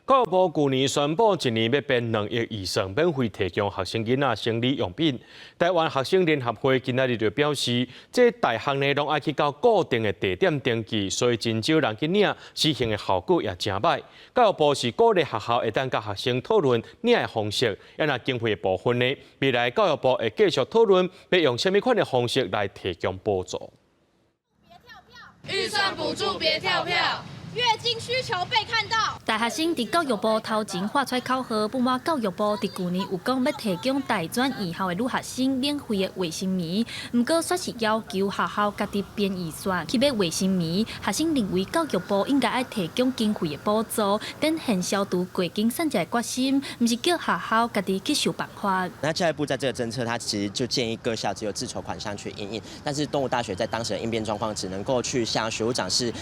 教育部舊年宣布，一年欲編2億預算，免費提供學生囡仔生理用品。台灣學生聯合會今仔日就表示，這大項呢攏愛去到固定的地點登記，所以真少人去領，施行的效果也誠䆀。教育部是鼓勵學校會當佮學生討論領的方式，啊若經費的部分呢，未來教育部會繼續討論，欲用啥物款的方式來提供補助。預算補助別跳票。月經需求被看到。大學生佇教育部頭前喊出口號，不滿教育部佇舊年有講欲提供大專院校的女學生免費的衛生棉，毋過煞是要求學校家己編預算去買衛生棉。學生認為教育部應該愛提供經費的補助，等現消除月經選擇的決心，毋是叫學校家己去想辦法。那教育部在這個政策，它其實就建議各校只有自籌款項去因應，但是東吳大學在當時的應變狀況，只能夠去向學務長室，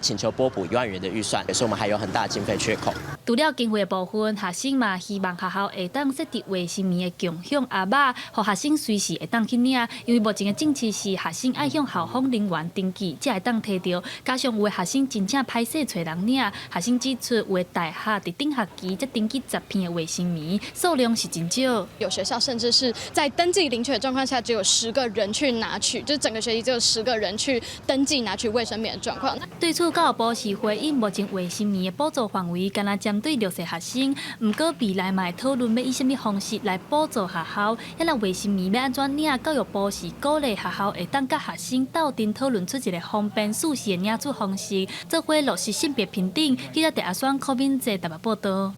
請求撥補1萬元的預算，所以我們還有很大的經費缺口。除了經費的部分，學生嘛希望學校會當設置衛生棉的共享盒仔，予學生隨時會當去領。因為目前的政策是學生愛向校方人員登記，才會當提著。加上有的學生真正歹勢揣人領，學生指出有的大學佇頂學期才登記10片的衛生棉，數量是真少。有學校甚至是在登記領取的狀況下，只有10個人去拿取，就整個學期只有十個人去登記拿取衛生棉的狀況。對此，教育部是回應目前衛生棉的補助範圍，干焦針對弱勢學生。毋過未來嘛會討論欲以啥物方式來補助學校。啊若衛生棉欲按怎領？教育部是鼓勵學校會當佮學生鬥陣討論出一個方便舒適的領取方式，做伙落實性別平等。記者鄭阿雙、柯敏哲台北報導。